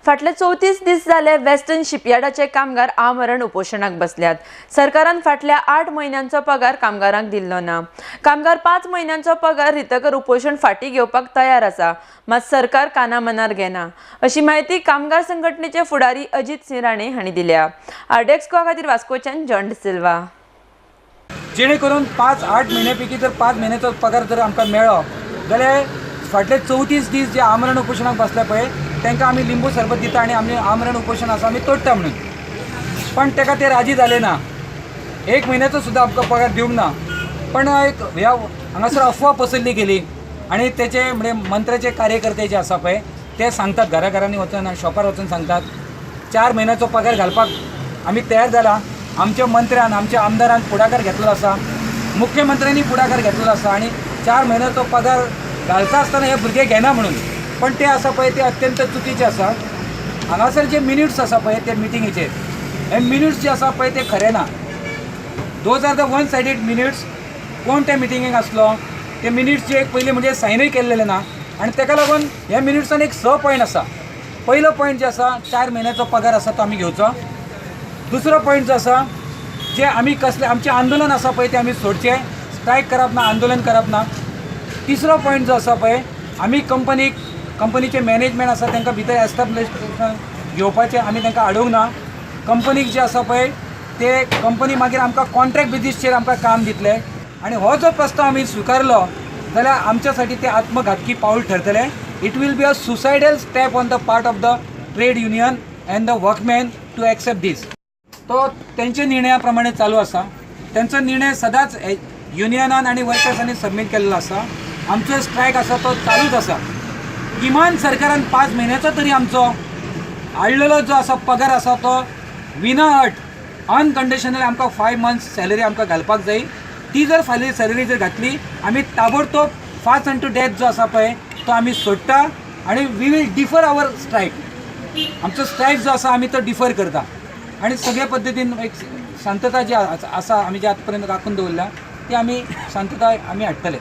फाटले 34 दीस जाले वेस्टर्न शिपयार्डाचे कामगार आमरण उपोशणाक बसल्यात. सरकारान फाटल्या 8 म्हयन्यांचो पगार कामगारांक दिल्लो ना. कामगार 5 म्हयन्यांचो पगार रितकर उपोशण फाटीं घेवपाक तयार आसा, मात सरकार काना मनार घेना, अशी म्हायती कामगार संघटनेचे फुडारी अजित सिंह राणे हांणी दिल्या. आरडीएक्स गोवा खातीर वास्कोच्यान जॉन डिसिल्वा. जेणे करून 5-8 म्हयन्या पैकी जर 5 म्हयन्याचो पगार जर आमकां मेळ्ळो जाल्यार फाटले 34 दीस जे आमरण उपोशणाक बसले पळय तांकां आमी लिंबू सरबत दिता आनी आमी आमरण उपोशण आसा आमी तोडटा म्हणून. पण ताका ते राजी जाले ना. 1 म्हयन्याचो सुद्दां आमकां पगार दिवंक ना. पण एक ह्या हांगासर अफवा पसरली गेली आनी तेचे म्हणजे मंत्र्याचे कार्यकर्ते जे आसा पळय ते सांगतात, घरा घरांनी वचून आनी शॉपार वचून सांगतात 4 म्हयन्याचो पगार घालपाक आमी तयार जाला. आमच्या मंत्र्यान, आमच्या आमदारान फुडाकार घेतलेलो आसा, मुख्यमंत्र्यांनी फुडाकार घेतलेलो आसा आनी 4 म्हयन्याचो पगार घालता आसतना हे भुरगे घेना म्हणून. पण ते आसा पळय ते अत्यंत चुकीचे आसा. हांगासर जे मिनिट्स आसा पळय ते मिटिंगेचेर, हे मिनिट्स जे आसा पळय ते खरे ना. Those are the one sided minutes. कोण त्या मिटिंगेक आसलो ते मिनिट्स जे पयलीं म्हणजे सायनूय केल्लेले ना आनी ताका लागून ह्या मिनिट्सान एक 6 पॉयंट आसा. पयलो पॉयंट जे आसा 4 म्हयन्याचो पगार आसा तो आमी घेवचो. दुसरो पॉयंट जो आसा जे आमी कसले आमचें आंदोलन आसा पळय तें आमी सोडचें, स्ट्रायक करप ना, आंदोलन करप ना. तिसरो पॉयंट जो आसा पळय आमी कंपनीचें मॅनेजमेंट आसा तांकां भितर एस्टाब्लिश घेवपाचें आमी तांकां हाडूंक ना. कंपनीक जे आसा पळय ते कंपनी मागीर आमकां कॉन्ट्रॅक्ट बेजीसचेर आमकां काम दितले आनी हो जो प्रस्ताव आमी स्विकारलो जाल्यार आमच्या साठी ते आत्मघातकी पावल ठरतलें. It will be a suicidal step on the part of the trade union and the workmen to accept this. तो तेंच्या निर्णया प्रमाणे चालू आसा. तेंचो निर्णय सदांच युनियनान आनी वर्कर्सांनी सबमीट केल्लो आसा. आमचो स्ट्रायक आसा तो चालूच आसा. किमान सरकारान 5 म्हयन्याचो तरी आमचो हाडलेलो जो आसा पगार आसा तो विना अट अनकंडिशनल आमकां 5 मंथ्स सॅलरी आमकां घालपाक जाय. ती जर फाल्यां सॅलरी जर घातली आमी ताबडतोब फास्ट अन टू डेथ जो आसा पळय तो आमी सोडटा आनी we will defer our strike. आमचो स्ट्रायक जो आसा आमी तो डिफर करता आनी सगळ्या पद्दतीन एक शांतता जी आसा आमी जी आतां पर्यंत राखून दवरल्या ती आमी शांतताय आमी हाडटले.